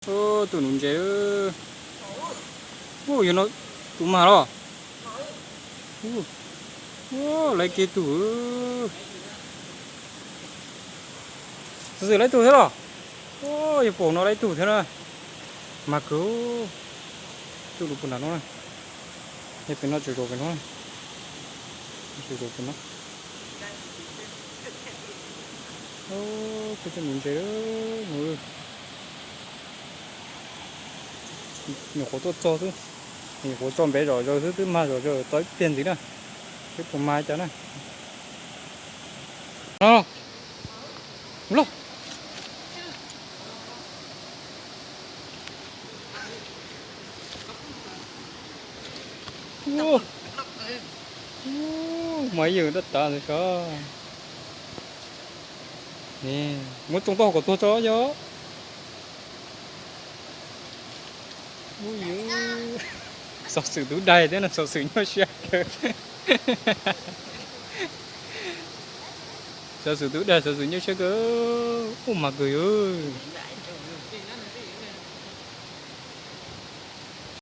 Tus nuv ntses. Ua, yog no tus mag los. Ua, laiv kiag tug. Xov xwm laiv tug thiab los. Ua, yog pom no laiv tug thiab na. Mag kawg. Tuaj lug puag nram no na. Yog pem no tseem zaum pem no. Tseem zaum pem no. Peb tuaj nuv ntses. Nyuam qhuav tuaj txog xwb, nyuam qhuav tso npev zom zaws xwb twb mag zom zaws tau ib pliag ntxiv na. Peb puas mag cas na. No, los. Mas yeej dab tas ntawd sav. Muab tsoo tau hauv kom tuag tso yog. Xov xwm tub daig thiab no, xov xwm nyuaj siab kawg. Xov xwm tub daig, xov xwm nyuaj siab kawg. Ub, mag kawg yog.